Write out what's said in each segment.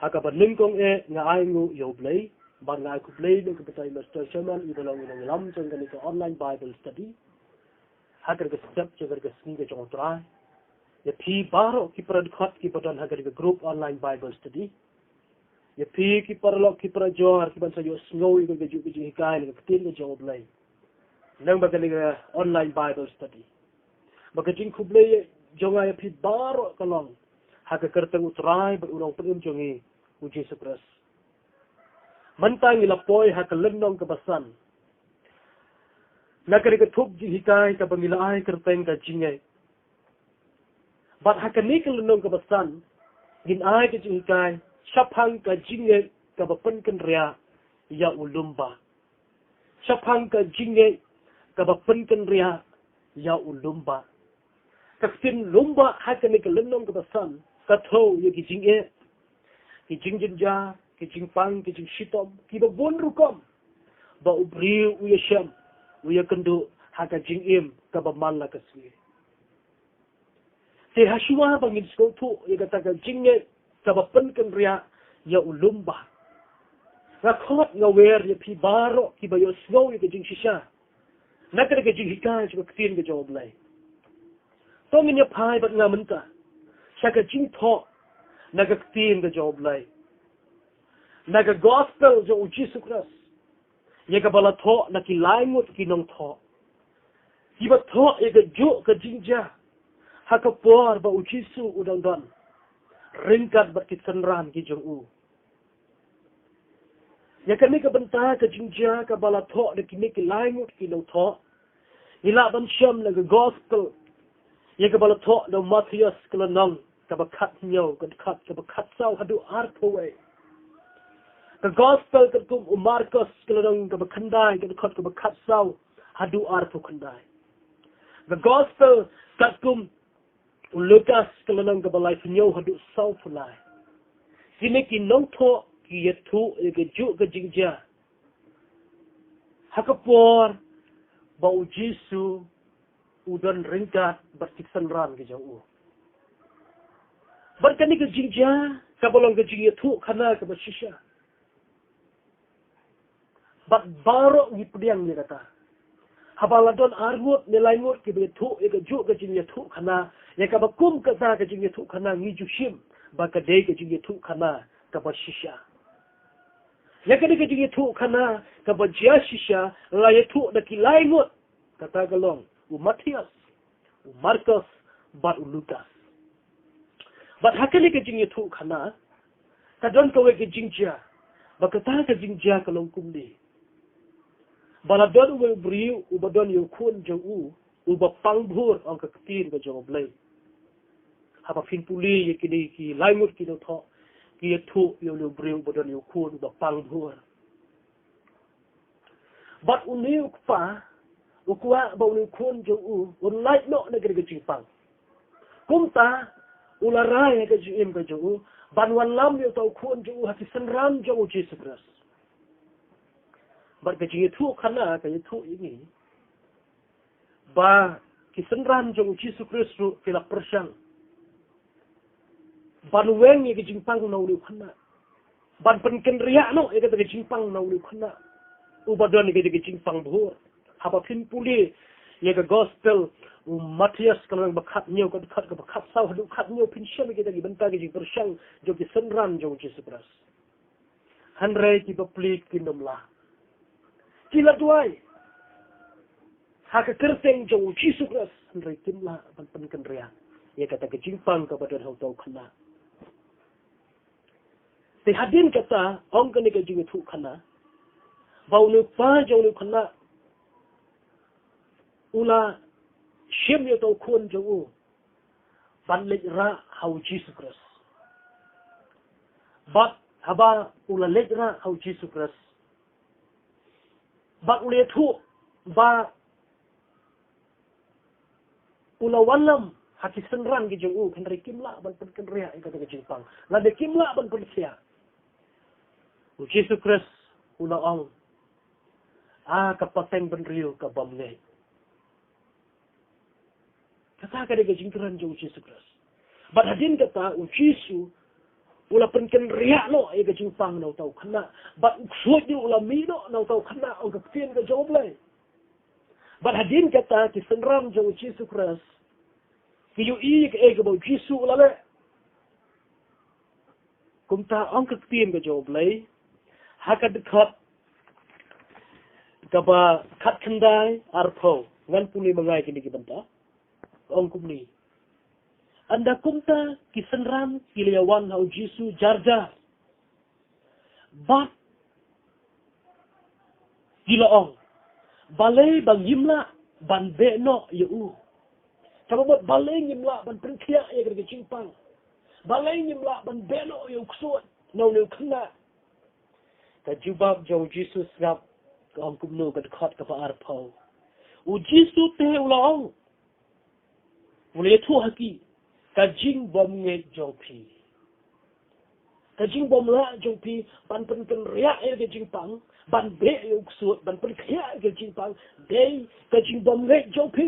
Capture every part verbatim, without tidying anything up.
Ha kaba nyngkong eh nga ai nguh ïa U Blei, bad nga ai khublei ïa ka bynta i Mister Sherman, i ba long i nongïalam jong kane ka online Bible study. Ha kane ka step jong kane ka sngi ka jong U Trai. Ïa phi baroh ki para dkhot ki ba don ha kane ka group online Bible study. Ïa phi ki paralok ki parajor ki ban sa ïohsngew ïa ka juh ka jinghikai na ka ktien ka jong U Blei. Nang ba kane ka online Bible study. Ba ka jingkhublei jong nga ïa phi baroh ka long ha ka kyrteng U Trai bad U Nongpynim jong ngi, U Jisu Khrist. Mynta ngi la poi ha ka lynnong kaba san. Na kane ka thup jinghikai kaba ngi la ai kyrteng ka jingngeit. Bad ha kane ka lynnong kaba san, ngin ai ka jinghikai shaphang ka jingngeit kaba pynkynriah ïa u lum bah. Shaphang ka jingngeit kaba pynkynriah ïa u lum bah. Ka ktien lum bah ha kane ka lynnong kaba san ka thew ïa ki jingeh, ki jingjynjar, ki jingpang, ki jingshitom, kiba bun rukom ba u briew u ïashem, u ïakynduh ha ka jingim kaba man la ka sngi. Te hashwa ba ngin sngewthuh ïa kata ka jingngeit kaba pynkynriah ïa u lum bah, nga khot nga wer ïa phi baroh kiba ïohsngew ïa ka jingshisha na kata ka jinghikai jong ka ktien ka jong U Blei. To ngin ïa phai bad nga mynta sha ka jingthoh na ka ktien ka jong U Blei, na ka gospel jong U Jisu Khrist, ïa kaba la thoh na ki lai ngut ki nongthoh kiba thoh ïa ka juh ka jingjia ha ka por ba U Jisu u dang don ryngkat bad ki synran ki jong u. Ïa kane ka bynta ka jingjia kaba la thoh da kine ki lai ngut ki nongthoh, ngi lah ban shem na ka gospel ïa kaba la thoh da u Mathaios ka lynnong kaba khathynñiew, ka dkhot kaba khatsaw haduh arphew wei. Ka gospel katkum u Markos ka lynnong kaba khyndai, ka dkhot kaba khatsaw haduh arphew khyndai. Ka gospel katkum u Lukas ka lynnong kaba laiphew hynñiew haduh sawphew lai. Kine ki nongthoh ki ïathuh ïa ka juh ka jingjia ha ka por ba U Jisu u don ryngkat bad ki synran ki jong u. Bad kane ka jingjia kaba long ka jingïathuhkhana kaba shisha. Bad baroh ngi pdiang ïa kata. Haba la don ar ngut ne lai ngut kiba ïathuh ïa ka juh ka jingïathuhkhana, ïa kaba kum kata ka jingïathuhkhana ngi ju shim ba ka dei ka jingïathuhkhana kaba shisha. Ïa ka dei ka jingïathuhkhana kaba jia shisha la ïathuh da ki lai ngut. Kata ka long u Mathaios, u Markos bad u Lukas. Bad ha kane ka jingïathuhkhana ka don kawei ka jingjia, ba kata ka jingjia ka long kumne. Ba la don uwei u briew uba don ïa u khun jong u uba pang bhur, ong ka ktien ka jong U Blei. Haba phin pule ïa kine ki lai ngut ki nongthoh ki ïathuh ïa une u briew uba don ïa u khun uba pang bhur. Bad une u kpa u kwah ba une u khun jong u un lait noh na kane ka jingpang. Kumta u la rai ha ka jingim ka jong u ban wallam ïa uta u khun jong u ha ki synran jong U Jisu Khrist. Bad ka jingïathuhkhana ka ïathuh ïa ngi ba ki synran jong U Jisu Khrist ruh ki la pyrshang ban weng ïa ka jingpang na une u khynnah, ban pynkynriah noh ïa kata ka jingpang na une u khynnah uba don ïa kata ka jingpang bhur. Haba phin pule ïa ka gospel u Mathaios ka lynnong ba khathynñiew, ka dkhot kaba khatsaw haduh khathynñiew, phin shem ïa kita ki bynta ki jingpyrshang jong ki synran jong U Jisu Khrist. Hynrei ki bapli kim lah. Ki la duwai ha ka kyrteng jong U Jisu Khrist, hynrei kim lah ban pynkynriah ïa kata ka jingpang kaba don ha uta u khynnah. Te hadien kata, ong kane ka jingïathuhkhana ba une u kpa jong une u khynnah u la shim ïa uta u khun jong u ban leit rah ha U Jisu Khrist. Bad haba u la leit rah ha U Jisu Khrist, bad u la ïathuh ba u la wallam ha ki synran ki jong u, hynrei kim lah ban pynkynriah ïa kata ka jingpang, lane kim lah ban pynkhiah. U Jisu Khrist u la ong, "A ka pateng bynriew ka bym ngeit." Kata ka dei ka jingkren jong U Jisu Khrist. Bad hadien kata U Jisu u la pynkynriah noh ïa ka jingpang na uta u khynnah. Bad u ksuid ruh u la mih noh na uta u khynnah, ong ka ktien ka jong U Blei. Bad hadien kata ki synran jong U Jisu Khrist ki ïohi ïa kaei kaba U Jisu u la leh. Kumta ong ka ktien ka jong U Blei ha ka dkhot kaba khatkhyndai arphew, ngan pule ma nga ïa kine ki bynta. Ong kumne. Ynda kumta ki synran ki la ïawan ha U Jisu jar jar. Bad ki la ong, balei ba ngim lah ban beh noh ïa u? Kaba mut balei ngim lah ban pynkhiah ïa ka jingpang? Balei ngim lah ban beh noh ïa u ksuid na une u khynnah? Ka jubab jong U Jisu sngap, ka ong kumno, ka dkhot kaba arphew. U Jisu te u la ong, u la ïathuh ha ki, ka jingbymngeit jong phi, ka jingbymlah jong phi ban pynkynriah ïa ka jingpang, ban beh ïa u ksuid, ban pynkhiah ïa ka jingpang, dei ka jingbymngeit jong phi.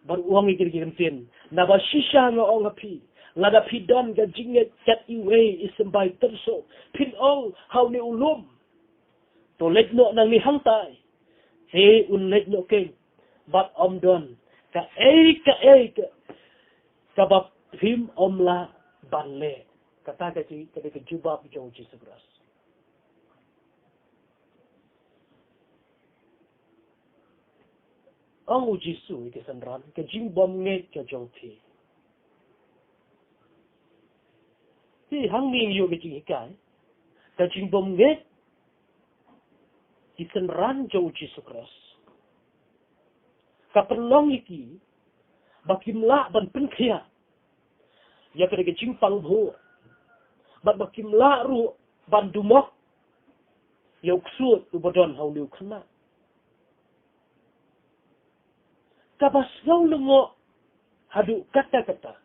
Bad u ong ïa ki, ki kyntien, naba shisha nga ong ha phi, lada phi don ka jingngeit kat iwei i symbai tyrsiew, phin ong ha une u lum, to leit noh nangne hangtai, te un leit noh keiñ. Bad ym don kaei kaei ka, kaba phim ym lah ban leh. Kata ka jing, ka dei ka jubab jong U Jisu Khrist. Ong U Jisu ïa ki synran, ka jingbymngeit ka jong phi. Te hangne ngi ïoh ka jinghikai, ka jingbymngeit ki synran jong U Jisu Khrist ka pynlong ïa ki ba kim lah ban pynkhiah ïa ka dei ka jingpang bhur, bad ba kim lah ruh ban dumok ïa u ksuid uba don ha une u khynnah. Kaba sngew lyngngoh haduh katta katta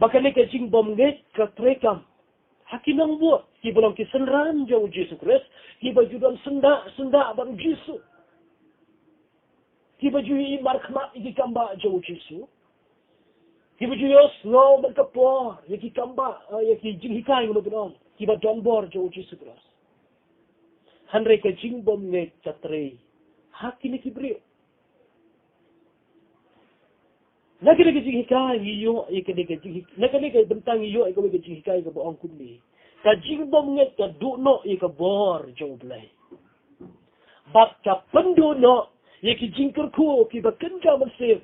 ba kane ka jingbymngeit ka treikam ha ki nongbud kiba long ki synran jong U Jisu Khrist, kiba ju don syndah syndah bad U Jisu, kiba ju ïohi markhmat ïa ki kambah jong U Jisu, kiba ju ïohsngew bad ka por ïa ki kambah, eh, ïa ki jinghikai, ngi ong, kiba don bor jong U Jisu Khrist. Hynrei ka jingbymngeit ka trei ha kine ki briew. Na kane ka jinghikai ngi ïoh ïa kane ka jinghikai, na kane ka bynta ngi ïoh ïa kawei ka jinghikai kaba ong kumne, ka jingbymngeit ka duh noh ïa ka bor jong U Blei, bad ka pynduh noh ïa ki jingkyrkhu kiba kynja mynsiem.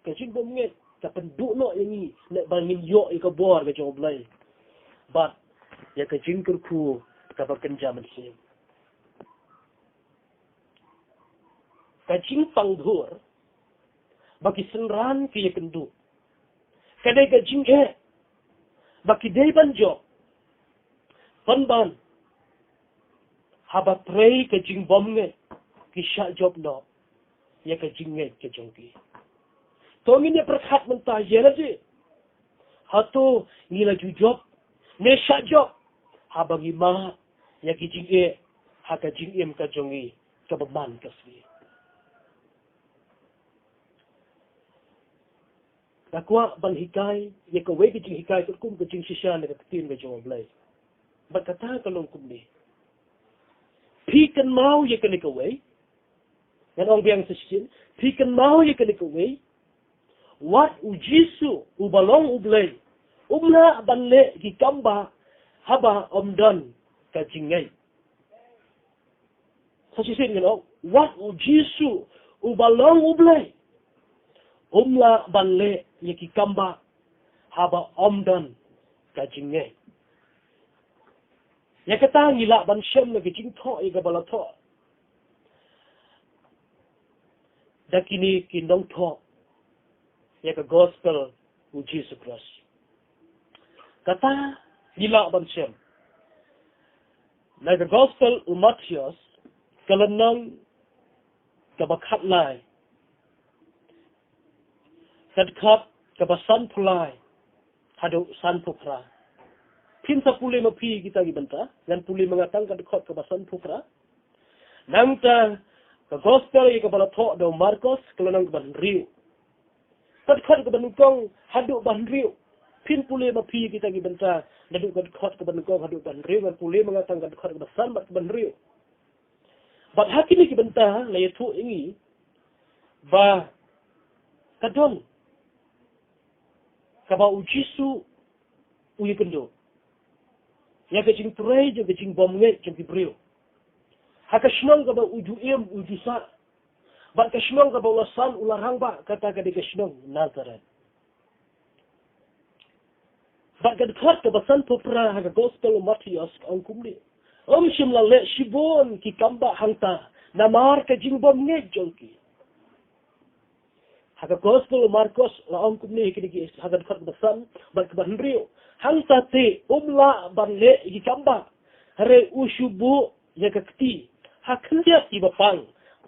Ka jingbymngeit ka pynduh noh ïa ngi, ne ba ngin ïoh ïa ka bor ka jong U Blei bad ïa ka jingkyrkhu kaba kynja mynsiem. Ka jingpang bhur ba ki synran ki ïakynduh, ka dei ka jingeh ba ki dei ban jop, pynban haba trei ka jingbymngeit ki shah jop noh ïa ka jingngeit ka jong ki. To ngin ïa pyrkhat mynta, ïa lade, hato ngi la ju jop ne shah jop haba ngi mad ïa ki jingeh ha ka jingim ka jong ngi kaba man ka sngi? Nga kwah ban hikai ïa kawei ka jinghikai katkum ka jingshisha na ka ktien ka jong U Blei. Bad kata ka long kumne. Phi kynmaw ïa kane kawei? Ngan ong biang sa shisien, phi kynmaw ïa kane kawei? Wat U Jisu uba long U Blei um lah ban leh ki kambah haba ym don ka jingngeit. Sa shisien ngan ong, wat U Jisu uba long U Blei um lah ban leh ïa ki kambah haba ym don ka jingngeit. Ïa kata ngi lah ban shem na ka jingthoh ïa kaba la thoh da kine ki nongthoh ïa ka gospel U Jisu Khrist. Kata ngi lah ban shem na ka gospel u Mathaios, ka lynnong kaba khatlai, ka dkhot kaba sanphew lai haduh sanphew phra. Phin sa pule ma phi kita ki bynta, ngan pule ma nga tang ka dkhot kaba sanphew phra. Nangta ka gospel ïa kaba la thoh da u Markos, ka lynnong kaba hynriew, Ka dkhot kaba nyngkong haduh ba hynriew. Phin pule ma phi kita ki bynta. Naduh ka dkhot kaba nyngkong haduh ba hynriew, ngan pule ma nga tang ka dkhot kaba san bad kaba hynriew. Bad ha kine ki bynta la ïathuh ïa ngi ba ka don kaba u Jisu u ïakynduh ïa ka jingtrei jong ka jingbymngeit jong ki briew ha ka shnong kaba u ju im u ju sah, bad ka shnong kaba u la san u la rangbah, kata ka dei ka shnong Nazareth. Bad ka dkhot kaba sanphew phra ha ka gospel u Mathaios ka ong kumne: Ym shym la leh shibun ki kambah hangta namar ka jingbymngeit jong ki. Ha ka gospel u Markos la ong kumne ha kine ki, ha ka dkhot kaba san bad kaba hynriew: Hangta te um lah ban leh ïa ki kambah, hynrei u shu buh ïa ka kti ha khyndiat kiba pang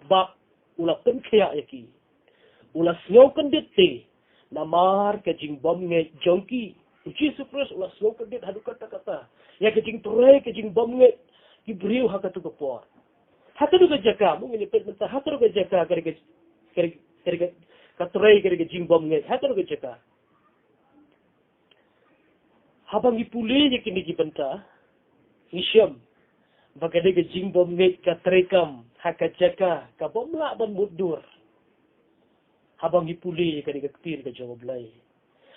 bad u la pynkhiah ïa ki. U la sngew kyndit te namar ka jingbymngeit jong ki. U Jisu Khrist u la sngew kyndit haduh katta katta ïa ka jingtrei ka jingbymngeit ki briew ha katu ka por. Ha katu ka jaka, mo, ngin ïa peit mynta ha katu ka jaka ka dei ka, ka dei ka, ka trei ka dei ka jingbymngeit ha katu ka jaka. Haba ngi pule ïa kine ki bynta, ngi shem ba ka dei ka jingbymngeit ka treikam ha ka jaka kabym lah ban mutdur. Haba ngi pule ïa kane ka ktien ka jong U Blei,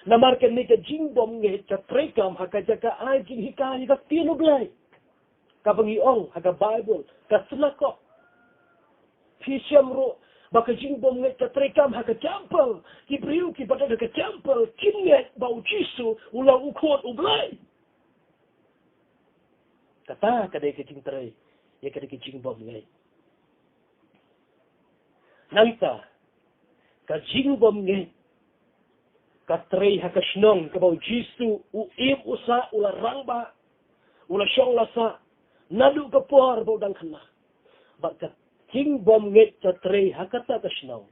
namar kane ka jingbymngeit ka treikam ha ka jaka ai jinghikai ïa ka ktien U Blei, kaba ngi ong ha ka Baibl ka synagog. Phi shem ruh ba ka jingbymngeit ka treikam ha ka templ. Ki briew kiba don ha ka templ kim ngeit ba U Jisu u long u khun U Blei. Kata ka dei ka jingtrei ïa ka dei ka jingbymngeit. Nangta ka jingbymngeit ka trei ha ka shnong kaba U Jisu u im u sah, u la rangbah, u la shong la sah naduh ka por ba u dang khynnah. Bad ka jingbymngeit ka trei ha kata ka shnong.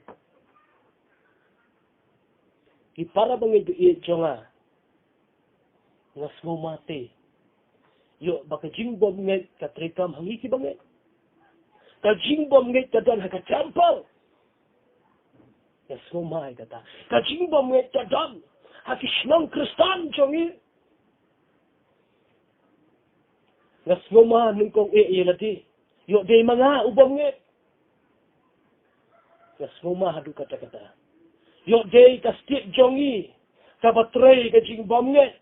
Ki para bangeit ba ïeit jong nga, nga sngewma te ïoh ba ka jingbymngeit ka treikam ha ngi ki bangeit. Ka jingbymngeit ka don ha ka templ. Nga sngewma ïa kata. Ka jingbymngeit ka don ha ki shnong Khristan jong ngi. Nga sngewma nyngkong eh ïa lade ïoh dei ma nga u bymngeit. Nga sngewma haduh katta katta. Ïoh dei ka state jong ngi kaba trei ka jingbymngeit,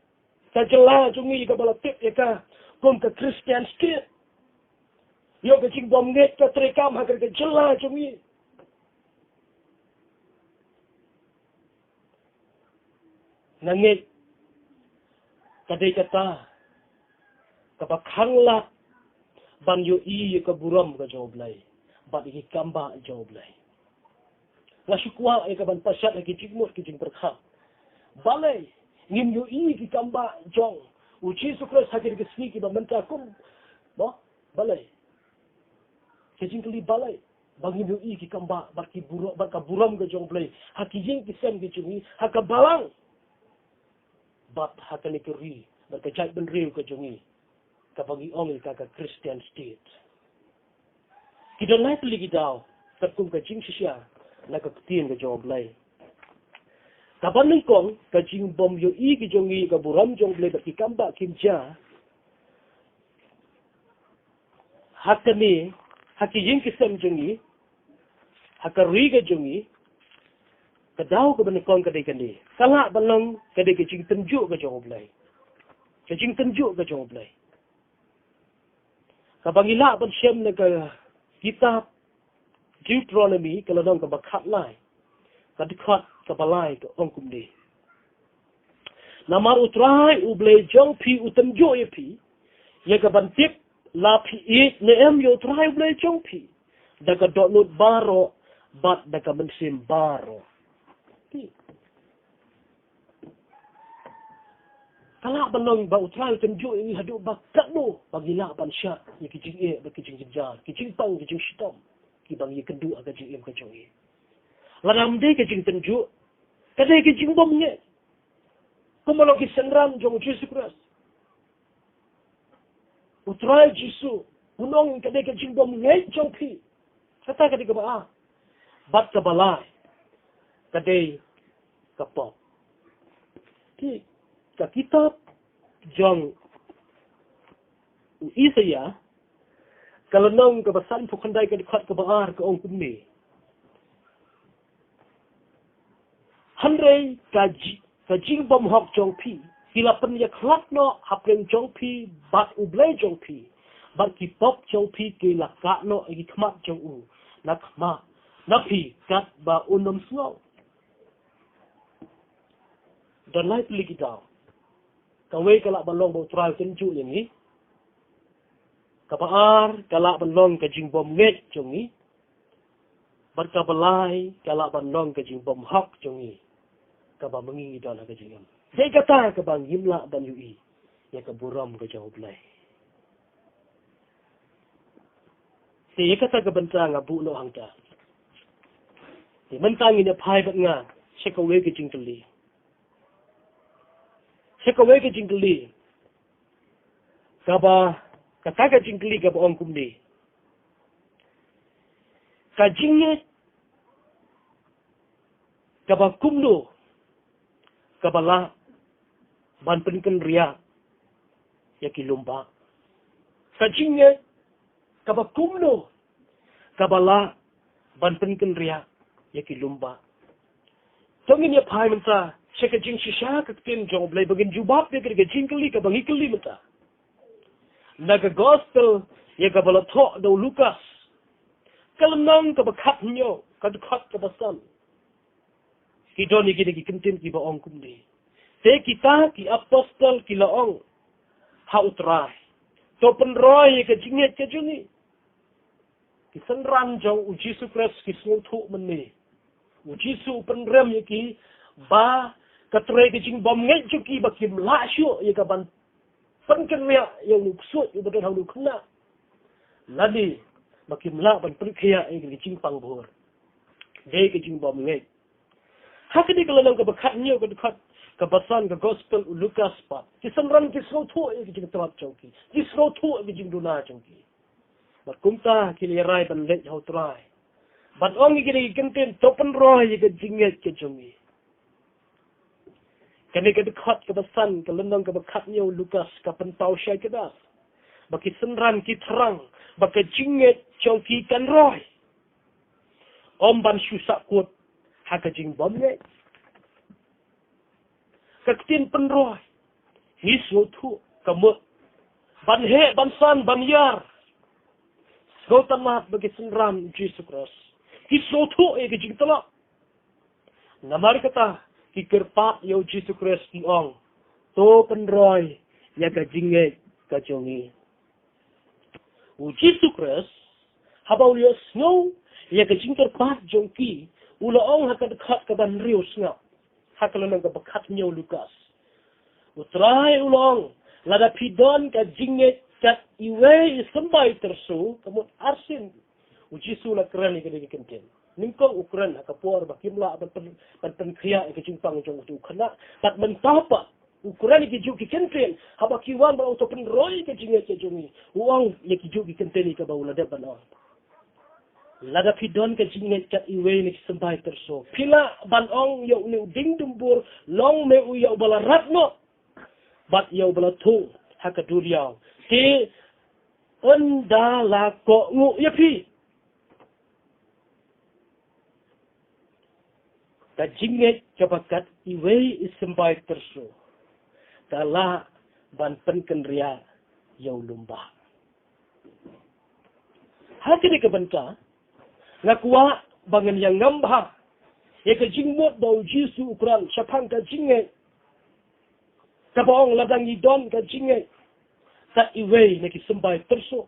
ka jylla jong ngi kaba la tip ïa ka kum ka Christian state. Ïoh ka jingbymngeit ka treikam ha ka jylla jong ngi. Nga ngeit ka dei kata kaba khanglad ban ïohi ïa ka burom ka jong U Blei bad ïa ki kambah jong U Blei. Nga shu kwah ïa ka ban pashat ha ki jingmut ki jingpyrkhat. Balei ngim ïohi ki kambah jong U Jisu Khrist ha ki, ki sngi kiba mynta kum, mo? Balei? Ka jingkylli balei ba ngim ïohi ki kambah bad ki burom, bad ka burom ka jong U Blei ha ki ïing ki sem ki jong ngi, ha ka balang bad ha kane ka ri bad ka jaitbynriew ka jong ngi, kaba ngi ong ïa ka ka Christian state. Ki don lai tylli ki daw katkum ka jingshisha na ka ktien ka jong U Blei. Kaba nyngkong, ka jingbym ïohi ki jong ngi ka burom jong U Blei bad ki kambah kim jia ha kane, ha ki ïing ki sem jong ngi, ha ka ri ka jong ngi. Ka daw kaba nyngkong ka dei kane, ka lah ban long ka dei ka jingtynjuh ka jong U Blei. Ka jingtynjuh ka jong U Blei kaba ngi lah ban shem na ka kitab Deuteronomi ka lynnong kaba khatlai, ka dkhot kaba lai ka ong kumne: Namar U Trai U Blei jong phi u tynjuh ïa phi ïa ka ban tip la phi ïeit ne em ïa U Trai U Blei jong phi da ka dohnud baroh bad da ka mynsiem baroh. Ka lah ban long ba U Trai u tynjuh ïa ngi haduh ba katno ba ngi lah ban shah ïa ki jingeh bad ki jingjynjar, ki jingpang, ki jingshitom kiba ngi ïakynduh ha ka jingim ka jong ngi. Lada ym dei ka jingtynjuh, ka dei ka jingbymngeit. Kumba long ki synran jong U Jisu Khrist, U Trai Jisu u ong ka dei ka jingbymngeit jong phi. Kata ka dei kaba ar. Bad kaba lai ka dei ka pop. Te ka kitab jong u Isaïah, ka lynnong kaba sanphew khyndai, ka dkhot kaba ar, ka ong kumne: Hynrei ka ji-, ka jingbymhok jong phi ki la pynïakhlad noh hapdeng jong phi bad U Blei jong phi, bad ki pop jong phi ki la kah noh ha ki khmat jong u, na khmat, na phi, katba un ym sngew. Don lai tylli ki daw. Kawei ka lah ban long ba U Trai u tynjuh ïa ngi. Kaba ar ka lah ban long ka jingbymngeit jong ngi. Bad kaba lai ka lah ban long ka jingbymhok jong ngi, kaba ma ngi ngi don ha ka jingim. Dei kata kaba ngim lah ban ïohi ïa ka burom ka jong U Blei. Te ïa kata ka bynta nga buh noh hangta. Te mynta ngin ïa phai bad nga sha kawei ka jingkylli. Sha kawei ka jingkylli. Kaba, kata ka jingkylli kaba ong kumne: Ka jingngeit kaba kumno kaba lah ban pynkynriah ïa ki lum bah? Ka jingngeit kaba kumno kaba lah ban pynkynriah ïa ki lum bah? To ngin ïa phai mynta sha ka jingshisha ka ktien jong U Blei ba ngin jubab ïa ka jingkylli kaba ngi kylli mynta. Na ka gospel ïa kaba la thoh da u Lukas, ka lynnong kaba khathynñiew, ka dkhot kaba san. Ki don ïa kine ki kyntien kiba ong kumne: Te kita ki apostol ki la ong ha U Trai: To pynroi ïa ka jingngeit ka jong ngi. Ki synran jong U Jisu Khrist ki sngewthuh mynne. U Jisu u pynrem ïa ki ba ka trei ka jingbymngeit jong ki ba kim lah shuh ïa ka ban pynkynriah ïa u ksuid uba don ha u khynnah, lane ba kim lah ban pynkhiah ïa ka jingpang bor. Dei ka jingbymngeit. Ha kane ka lynnong kaba khathynñiew, ka dkhot kaba san, ka gospel u Lukas pat, ki synran ki sngewthuh ïa ka jingtlot jong ki, ki sngewthuh ïa ka jingduna jong ki. Bad kumta ki la rai ban leit ha U Trai, ban ong ïa kine ki kyntien: To pynroi ïa ka jingngeit ka jong ngi. Kane ka dkhot kaba san, ka lynnong kaba khathynñiew Lukas, ka pynpaw shai kdar ba ki synran ki thrang ba ka jingngeit jong ki kan roi, ym ban shu sahkut ha ka jingbymngeit. Ka ktien pynroi, ngi sngewthuh ka mut ban heh, ban san, ban ïar. Sngewtynnat ba ki synran U Jisu Khrist ki sngewthuh ïa ka jingtlot. Namar kata ki kyrpad ïa U Jisu Khrist, ki ong: To pynroi ïa ka jingngeit ka jong ngi. U Jisu Khrist, haba u la sngew ïa ka jingkyrpad jong ki, u la ong ha ka dkhot kaba hynriew, sngap, ha ka lynnong kaba khathynñiew Lukas. U Trai u la ong: Lada phi don ka jingngeit kat iwei i symbai tyrso, ka mut arsien U Jisu u la kren ïa kine ki kyntien. Nyngkong u kren ha ka por ba kim lah ban pyn-, ban pynkhiah ïa ka jingpang jong uto u khynnah. Bad mynta pat u kren ïa kijuh ki kyntien, haba ki wan ban ong: To pynroi ïa ka jingngeit ka jong ngi, u ong ïa kijuh ki kyntien ïa kaba u la dep ban ong. Lada phi don ka jingngeit kat iwei na ki symbai tyrso, phi lah ban ong ïa une u dieng dumbur: Long me ïa uba la rat noh bad ïa uba la thung ha ka duriaw, te un da la kohnguh ïa phi. Ka jingngeit kaba kat iwei i symbai tyrso ka lah ban pynkynriah ïa u lum bah. Ha kane ka bynta nga kwah ba ngin ïa ngam bha ïa ka jingmut ba U Jisu u kren shaphang ka jingngeit, kaba ong: Lada ngi don ka jingngeit kat iwei na ki symbai tyrso,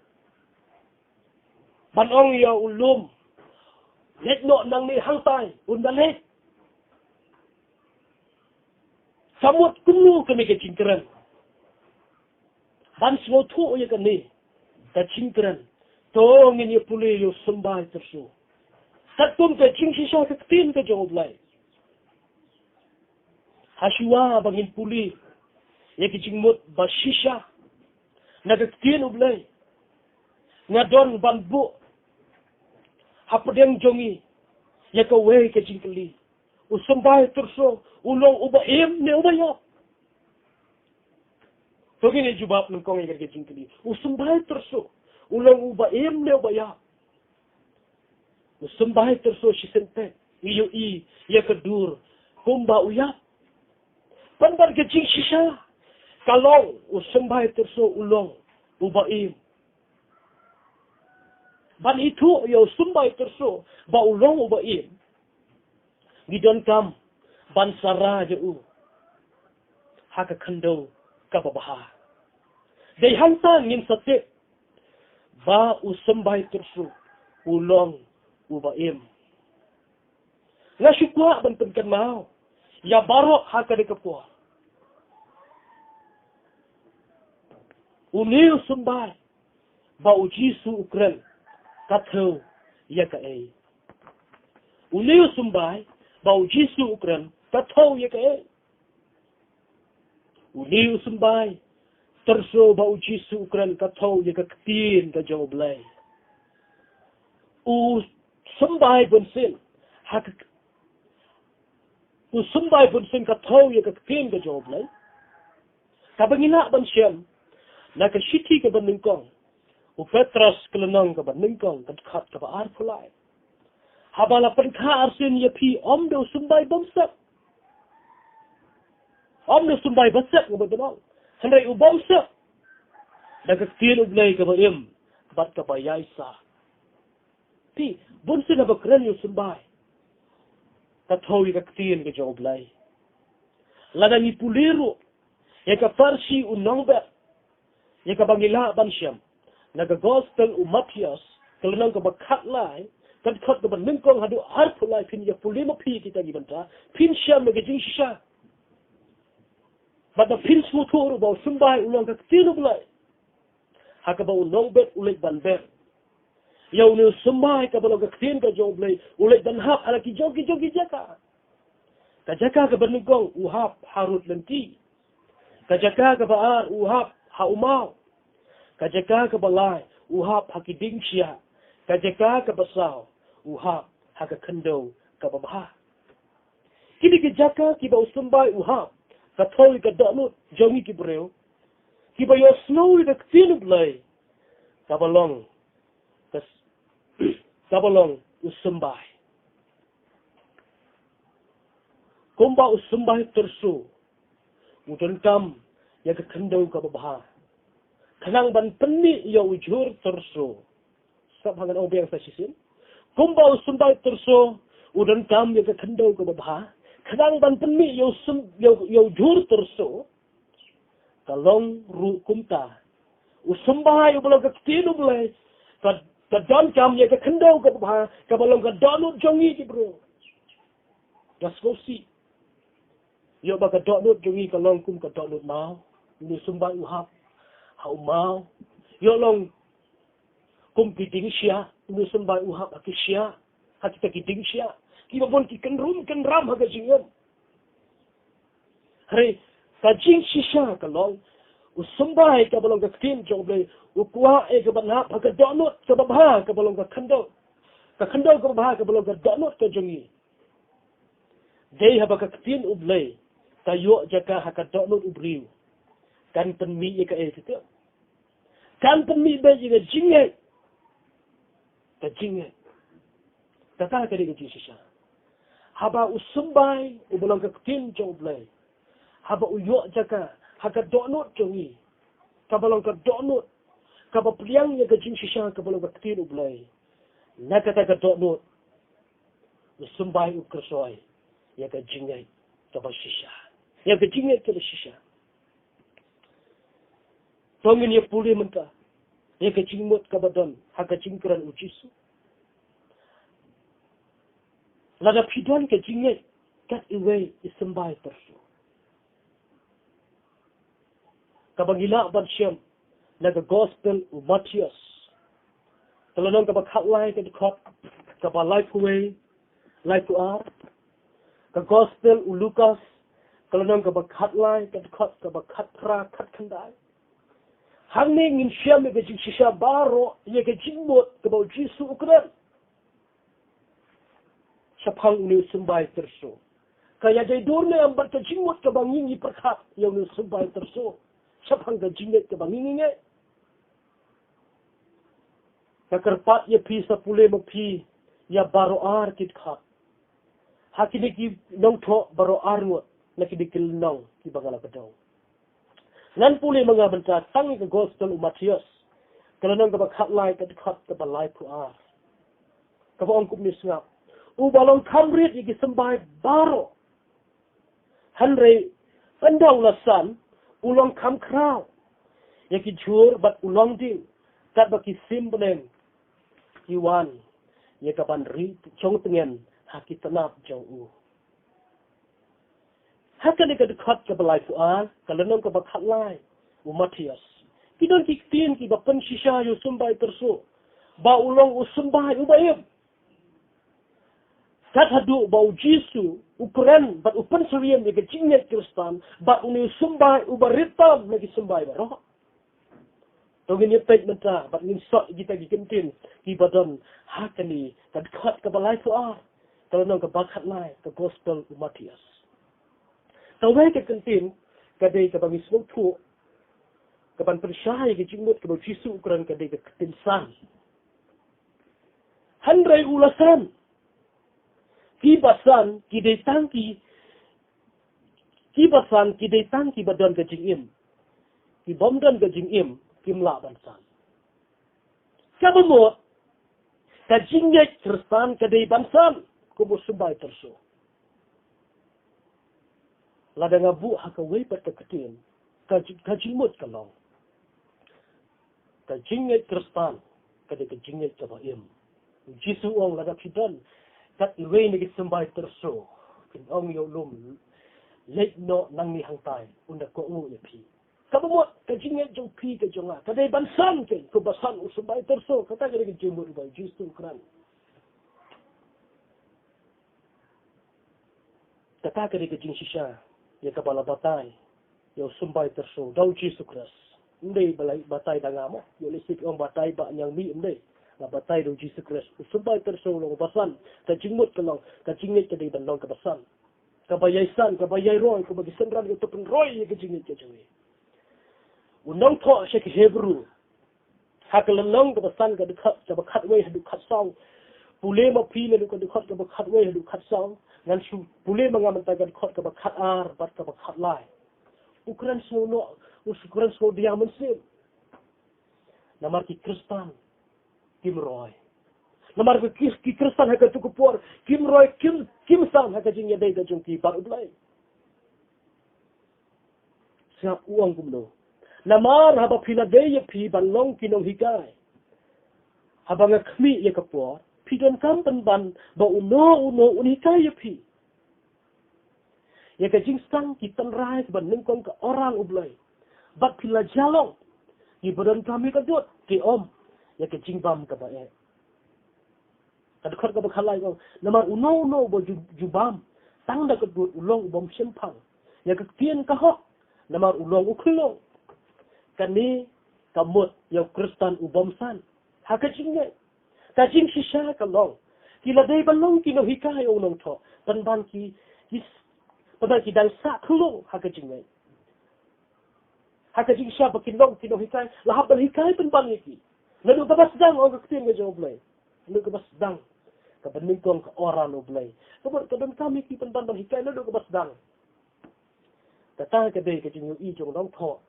ban ong ïa u lum: Leit noh nangne hangtai, un da leit. Ka mut kumno kane ka jingkren? Ban sngewthuh ïa kane ka jingkren, to ngin ïa pule ïa u symbai tyrso katkum ka jingshisha ka ktien ka jong U Blei. Hashuwa ba ngin pule ïa ka jingmut ba shisha na ka ktien U Blei, nga don ban buh hapdeng jong ngi ïa kawei ka jingkylli. U symbai tyrso u long uba im ne uba ïap? To ngin ïa jubab nyngkong ïa ka jingkylli. U symbai tyrso u long uba im ne uba ïap? U symbai tyrso shisien te ngi ïohi ïa ka dur kumba u ïap. Pynban ka jingshisha ka long u symbai tyrso u long uba im. Ban ithuh ïa u symbai tyrso ba u long uba im, ngi donkam ban sara ïa u ha ka khyndew kaba bha. Dei hangta ngin sa tip ba u symbai tyrso u long uba im. Nga shu kwah ban pynkynmaw ïa baroh ha kane ka por. Une u symbai ba u Jisu u kren ka thew ïa kaei? Une u symbai ba u Jisu u kren ka thew ïa kaei? Une u symbai tyrso ba u Jisu u kren ka thew ïa ka ktien ka jong U Blei. U symbai bunsien ha ka, u symbai bunsien ka thew ïa ka ktien ka jong U Blei. Kaba ngi lah ban shem na ka shithi kaba nyngkong u Petros, ka lynnong kaba nyngkong, ka dkhot kaba arphew lai. Haba la pynkha arsien ïa phi, ym da u symbai bymsep. Ym da u symbai basep, nga ban ong, hynrei u bymsep da ka ktien U Blei kaba im bad kaba ïaisah. Phi, bunsien haba kren ïa u symbai, ka thew ïa ka ktien ka jong U Blei. Lada ngi pule ruh ïa ka parshi u nongbet, ïa kaba ngi lah ban shem na ka gospel u Mathaios, ka lynnong kaba khatlai, ka dkhot kaba nyngkong haduh arphew lai, phin ïa pule ma phi kita ki bynta, phin shem ïa ka jingshisha. Bad ba phin sngewthuh ruh ba u symbai u long ka ktien U Blei, ha kaba u nongbet u leit ban bet ïa une u symbai kaba long ka ktien ka jong U Blei, u leit ban hap ha la ki jong ki jong ki jaka. Ka jaka kaba nyngkong u hap harud lynti. Ka jaka kaba ar u hap ha u maw. Ka jaka kaba lai u hap ha ki dieng shiah. Ka jaka kaba saw u hap ha ka khyndew kaba bha. Kine ki jaka kiba u symbai u hap, ka thew ïa ka dohnud jong ngi ki briew kiba ïohsngew ïa ka ktien U Blei, kaba long ka s-, kaba long u symbai. Kumba u symbai tyrso u donkam ïa ka khyndew kaba bha khnang ban pynmih ïa u jhur tyrso. Sngap hangne, ong biang sa shisien. Kumba u symbai tyrso u donkam ïa ka khyndew kaba bha khnang ban pynmih ïa u sym-, ïa u, ïa u jhur tyrso, ka long ruh kumta, u symbai uba long ka ktien U Blei ka, ka donkam ïa ka khyndew kaba bha, kaba long ka dohnud jong ngi ki briew. Nga sngewsih ïoh ba ka dohnud jong ngi ka long kum ka dohnud maw. Une u symbai u hap ha u maw. Ïoh long kum ki dieng shiah, une u symbai u hap ha ki shiah, ha kita ki dieng shiah kiba bun ki kynrum kynram ha ka jingim. Hynrei ka jingshisha ka long u symbai kaba long ka ktien jong U Blei u kwah ïa ka ban hap ha ka dohnud kaba bha kaba long ka khyndew. Ka khyndew kaba bha kaba long ka dohnud ka jong ngi. Dei haba ka ktien U Blei ka ïoh jaka ha ka dohnud u briew, kan pynmih ïa kaei, kata kan pynmih beit ïa ka jingngeit. Ka jingngeit. Kata ka dei ka jingshisha. Haba u symbai uba long ka ktien jong U Blei, haba u ïoh jaka ha ka dohnud jong ngi, kaba long ka dohnud kaba pdiang ïa ka jingshisha kaba long ka ktien U Blei, na kata ka dohnud u symbai u kyrsoi ïa ka jingngeit kaba shisha. Ïa ka jingngeit kaba shisha. To ngin ïa pule mynta ïa ka jingmut kaba don ha ka jingkren U Jisu. Lada phi don ka jingngeit kat iwei i symbai tyrso, kaba ngi lah ban shem na ka gospel u Mathaios, ka lynnong kaba khatlai, ka dkhot kaba laiphew wei, laiphew ar. Ka gospel u Lukas, ka lynnong kaba khatlai, ka dkhot kaba khatphra, khatkhyndai. Hangne ngin shem ïa ka jingshisha baroh ïa ka jingmut kaba U Jisu u kren shaphang une u symbai tyrso. Ka ïadei dur ne em bad ka jingmut kaba ngi ngi pyrkhat ïa une u symbai tyrso shaphang ka jingngeit kaba ngi ngi ngeit? Ka kyrpad ïa phi sa pule ma phi ïa baroh ar ki dkhot ha kine ki nongthoh baroh ar ngut na kine ki lynnong kiba nga la kdew. Ngan pule ma nga mynta tang ïa ka gospel u Mathaios, ka lynnong kaba khatlai, ka dkhot kaba laiphew ar, kaba ong kumne, sngap: Uba long kham rit ïa ki symbai baroh, hynrei ynda u la san, u long kham khraw ïa ki jhur bad u long ding, katba ki sim bneng ki wan ïa ka ban ri jong tngen ha ki tnat jong u. Ha kane ka dkhot kaba laiphew ar, ka lynnong kaba khatlai, u Mathaios, ki don ki ktien kiba pynshisha ïa u symbai tyrso ba u long u symbai uba im. Kat haduh ba u Jisu u kren bad u pynsyriem ïa ka jingngeit Khristan, bad une u symbai uba rit tam na ki symbai baroh. To ngin ïa peit mynta bad ngin sot ïa kita ki kyntien kiba don ha kane ka dkhot kaba laiphew ar, ka lynnong kaba khatlai ka gospel u Mathaios. Kawei ka kyntien ka dei kaba ngi sngewthuh, kaban pynshai ïa ka jingmut kaba u Jisu u kren, ka dei ka kyntien san. Hynrei u la san. Kiba san ki dei tang ki, kiba san ki dei tang kiba don ka jingim. Kibym don ka jingim kim lah ban san. Kaba mut, ka jingngeit Khristan ka dei ban san kum u symbai tyrso. Lada nga buh ha kawei pat ka ktien, ka ji-, ka jingmut ka long, ka jingngeit Khristan ka dei ka jingngeit kaba im. U Jisu u ong, lada phi don kat iwei na ki symbai tyrso, phin ong ïa u lum, leit noh nangne hangtai, un da kohnguh ïa phi. Kaba mut, ka jingngeit jong phi, ka jong nga ka dei ban san kein kumba san u symbai tyrso. Kata ka dei ka jingmut uba u Jisu u kren. Kata ka dei ka jingshisha ïa kaba la batai ïa u symbai tyrso da u Jisu Khrist. Ym dei ba la batai da nga mo, ïoh lehse phi ong batai Bah Niangmih, ym dei. La batai da u Jisu Khrist. U symbai tyrso u long uba san. Ka jingmut ka long, ka jingngeit ka dei ban long kaba san, kaba ïai san, kaba ïai roi, kaba ki synran ki to pynroi ïa ka jingngeit ka jong ngi. U nongthoh sha ki Hebru, ha ka lynnong kaba san, ka dkhot, kaba khatwei haduh khatsaw. Pule ma phi naduh ka dkhot kaba khatwei haduh khatsaw. Ngan shu pule ma nga mynta ka dkhot kaba khatar bad kaba khatlai. U kren sngew noh, u kren sngew diang mynsiem. Namar ki Khristan kim roi. Namar ki, ki Khristan ha katu ka por kim roi, kim, kim san ha ka jingïadei ka jong ki bad U Blei. Sngap u ong kumno. Namar haba phi la dei ïa phi ban long ki nonghikai, haba nga khmih ïa ka por, phi donkam pynban ba uno uno un hikai ïa phi ïa ka jingsang ki tynrai kiba nyngkong ka oral U Blei. Bad phi la jia long kiba donkam ïa ka dud, te ym ïa ka jingbam kaba eh. Ka dkhot kaba khatlai ka ong, namar uno uno uba ju, ju bam tang da ka dud u long u bym shemphang ïa ka ktien ka hok, namar u long u khyllung. Kane ka mut ïa u Khristan u bym san ha ka jingngeit. Ka jingshisha ka long, ki la dei ban long ki nonghikai, u nongthoh, pynban ki, ki, pynban ki dang sah khyllung ha ka jingngeit. Ha ka jingshisha ba kin long ki nonghikai, la hap ban hikai pynban ïa ki naduh kaba sdang, ong ka ktien ka jong U Blei. Naduh kaba sdang kaba nyngkong ka oral U Blei. Kaba, ka donkam ïa ki pynban ban hikai naduh kaba sdang. Kata ka dei ka jingïohi jong u nongthoh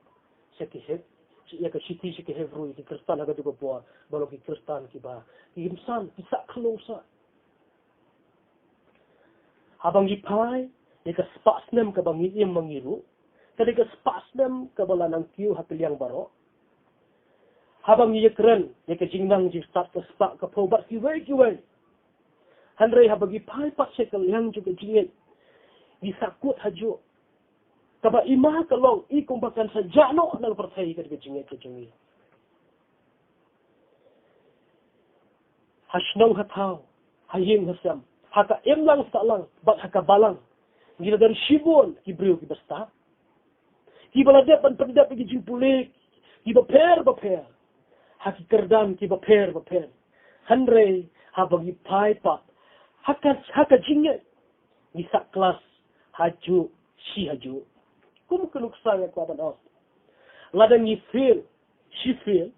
sha ki Heb-, ïa ka shithi sha ki Hebru, ïa ki Khristan ha katu ka por, ba long ki Khristan kiba kim san, ki sah khyllung sah. Haba ngi phai ïa ka spah snem kaba ngi im ma ngi ruh, ka dei ka spah snem kaba la nang kiew ha ka liang baroh. Haba ngi ïakren ïa ka jingnang jingstad ka spah ka phew bad kiwei kiwei. Hynrei haba ngi phai pat sha ka liang jong ka jingngeit, ngi sahkut hajuh. Kaba i ma ka long i kumba kan sa jah noh na ka pyrthei ka dei ka jingngeit ka jong ngi. Ha shnong ha thaw, ha ïing ha sem, ha ka imlang sahlang bad ha ka balang, ngi la don shibun ki briew kiba stad, kiba la dep ban pyndep ïa ki jingpule kiba pher ba pher, ha ki kyrdan kiba pher ba pher. Hynrei haba ngi phai pat ha ka, ha ka jingngeit, ngi sah klas hajuh shi hajuh. Kum ka nuksa nga kwah ban ong, lada ngi fail, shi fail,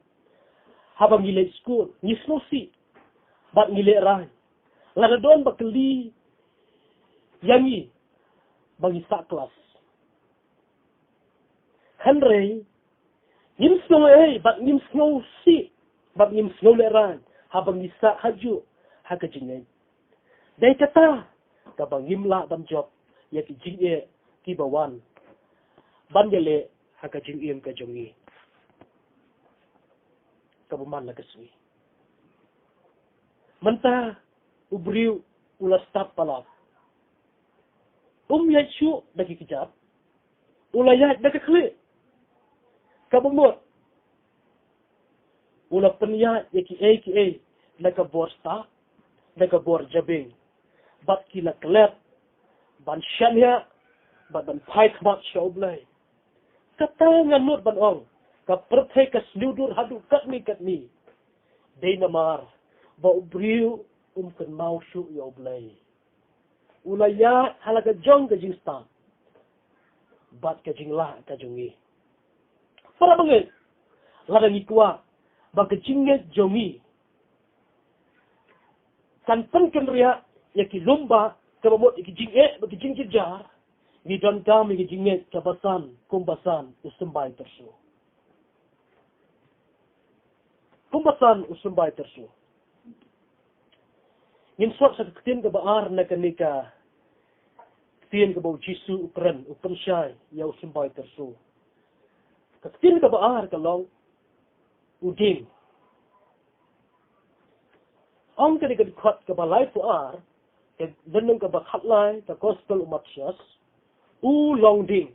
haba ngi leit skul, ngi sngewsih, bad ngi lehraiñ. Lada don ba kylli ïa ngi ba ngi sah klas. Hynrei ngim sngew ei, bad ngim sngewsih, bad ngim sngew lehraiñ haba ngi sah hajuh ha ka jingngeit. Dei kata kaba ngim lah ban jop ïa ki jingeh kiba wan ban ïaleh ha ka jingim ka jong ngi kaba man la ka sngi. Mynta u briew u la stad palat. Um ïaid shuh da ki kjat, u la ïaid da ka khlieh. Kaba mut, u la pynïaid ïa kiei kiei na ka bor stad, na ka bor jabieng, bad ki la klet ban shaniah bad ban phai khmat sha U Blei. Kata ngan nud ban ong, ka pyrthei ka sniew dur haduh katne katne. Dei namar ba u briew um kynmaw shuh ïa U Blei. U la ïaid ha la ka jong ka jingstad bad ka jinglah ka jong ngi. Para bangeit, lada ngi kwah ba ka jingngeit jong ngi kan pynkynriah ïa ki lum ba, kaba mut ïa ki jingeh bad ki jingjynjar, ngi donkam ïa ki jingngeit kaba san, kumba san u symbai tyrso. Kumba san u symbai tyrso. Ngin sot sa ka ktien kaba ar na kane ka ktien kaba u Jisu u kren, u pynshai ïa u symbai tyrso. Ka ktien kaba ar ka long u dieng. Ong kane ka dkhot kaba laiphew ar, ka lynnong kaba khatlai ka Gospel u Mathaios, u long dieng.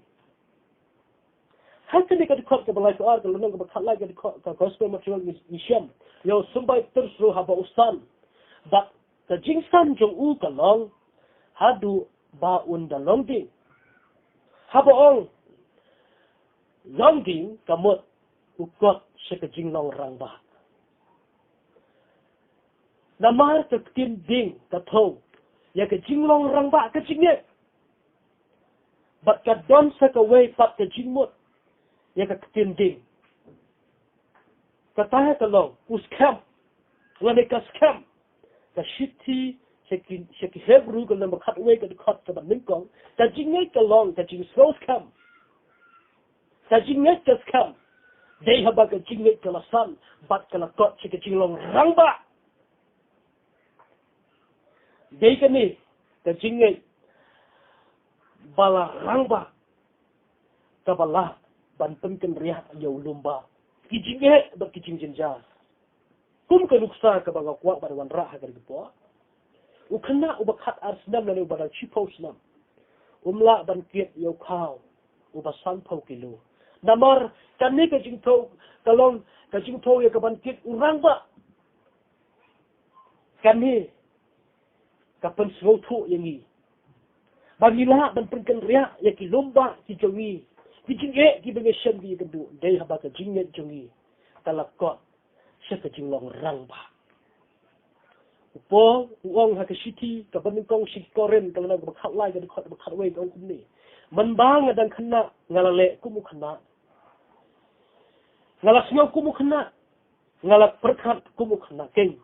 Ha kane ka dkhot kaba laiphew ar, ka lynnong kaba khatlai ka dkhot ka Gospel Mathaios ngi, ngi shem ïa u symbai tyrso haba u san. Bad ka jingsan jong u ka long haduh ba un da long dieng. Haba ong long dieng ka mut u kot sha ka jinglong rangbah. Namar ka ktien dieng ka thew ïa ka jinglong rangbah ka jingngeit. Bad ka don sa kawei pat ka jingmut ïa ka ktien dieng. Kata ka long u skhem, lane ka skhem. Ka shithi sha ki, sha ki Hebru ka lynnong ba khatwei ka dkhot kaba nyngkong, ka jingngeit ka long ka jingsngewskhem. Ka jingngeit ka skhem. Dei haba ka jingngeit ka la san bad ka la kot sha ka jinglong rangbah. Dei kane ka jingngeit ba la rangbah kaba lah ban pynkynriah ïa u lum ba ki jingeh bad ki jingjynjar. Kum ka nuksa kaba nga kwah ban wanrah ha kane ka por, u khynnah uba khatar snem lane uba dang shiphew snem um lah ban kit ïa u khaw uba sanphew kilo. Namar kane ka jingthew ka long ka jingthew ïa ka ban kit u rangbah. Kane ka pynsngewthuh ïa ngi ba ngi lah ban pynkynriah ïa ki lum ba ki jong ngi, ki jingeh kiba ngi shem ki ïakynduh, dei haba ka jingngeit jong ngi ka la kot sha ka jinglong rangbah. U Paul u ong ha ka shithi kaba nyngkong sha ki Korinth ka lynnong kaba khatlai ka dkhot kaba khatwei ka ong kumne: Mynba nga dang khynnah nga la leh kum u khynnah, nga la sngew kum u khynnah, nga la pyrkhat kum u khynnah keiñ.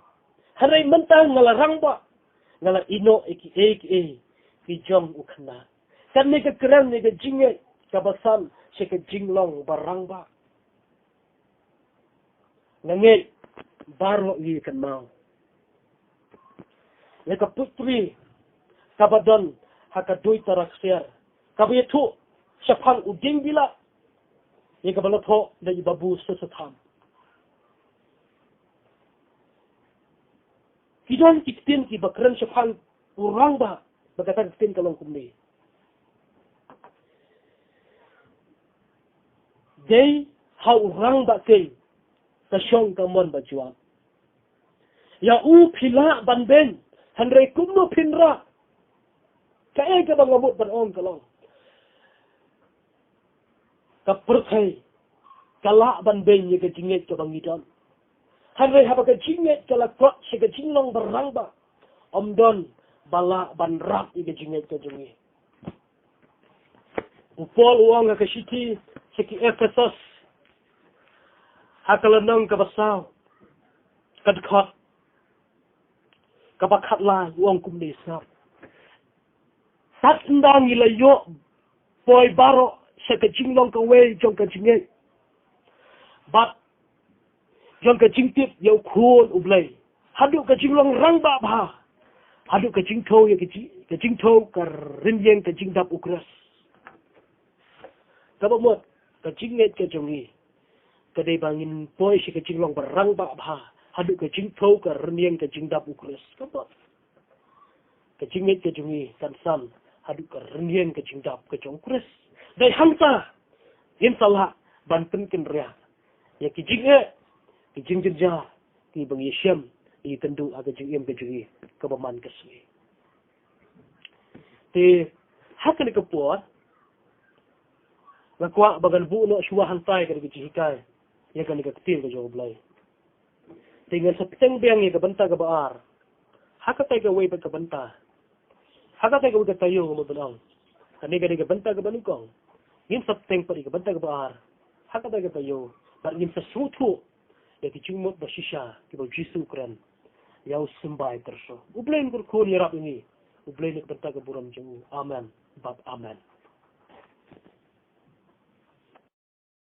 Hynrei mynta nga la rangbah, nga la ïehnoh ïa kiei kiei ki jong u khynnah. Kane ka kren ïa ka jingngeit kaba san sha ka jinglong ba rangbah. Nga ngeit baroh ngi kynmaw ïa ka poetry kaba don ha ka Dui Tara Ksiar kaba ïathuh shaphang u dieng bilat ïa kaba la thoh da i Babu Sesetham. Ki don ki ktien kiba kren shaphang u rangbah, ba kata ka ktien ka long kumne: Dei ha u rangbah keiñ ka shong ka mon ba jwat. Ïa u phi lah ban beiñ, hynrei kumno phin rah? Kaei kaba nga mut ban ong ka long, ka pyrthei ka lah ban beiñ ïa ka jingngeit kaba ngi don. Hynrei haba ka jingngeit ka la kot sha ka jinglong ba rangbah, ym don ba lah ban rah ïa ka jingngeit ka jong ngi. U Paul u ong ha ka shithi sha ki Ephesos, ha ka lynnong kaba saw, ka dkhot kaba khatlai, u ong kumne, sngap. Tad ynda ngi la ïoh poi baroh sha ka jinglong kawei jong ka jingngeit bad jong ka jingtip ïa U Khun U Blei, haduh ka jinglong rangbah bha, haduh ka jingthew ïa ka ji-, ka jingthew ka rynïeng ka jingdap U Khrist. Kaba mut, ka jingngeit ka jong ngi ka dei ba ngin poi sha ka jinglong ba rangbah bha, haduh ka jingthew ka rynïeng ka jingdap U Khrist. Kaba mut, ka jingngeit ka jong ngi kan san haduh ka rynïeng ka jingdap ka jong U Khrist. Dei hangta ngin sa lah ban pynkynriah ïa ki jingeh, ki jingjynjar, kiba ngi ïashem, ïakynduh ha ka jingim ka jong ngi kaba man ka sngi. Te ha kane ka por, nga kwah ba ngan buh noh shuwa hangtai kane ka jinghikai ïa kane ka ktien ka jong U Blei. Te ngan sa bteng biang ïa ka bynta kaba ar. Ha katei kawei pat ka bynta, ha katei kawei ka taïew, nga mut ban ong, kane ka dei ka bynta kaba nyngkong. Ngin sa bteng pat ïa ka bynta kaba ar ha katei ka taïew, bad ngin sa sngewthuh ïa ki jingmut ba shisha kiba U Jisu u kren ïa u symbai tyrso. U Blei un kyrkhu ïarap ïa ngi. U Blei na ka bynta ka burom jong u. Amen bad amen.